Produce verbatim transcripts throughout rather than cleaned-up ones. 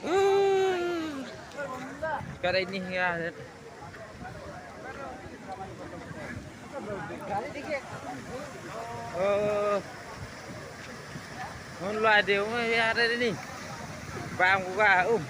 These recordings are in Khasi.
Uh, kare ni ya. Oh. Mun la de mo ya de ni. Bang buka um.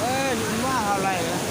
Eh, ni mah halai.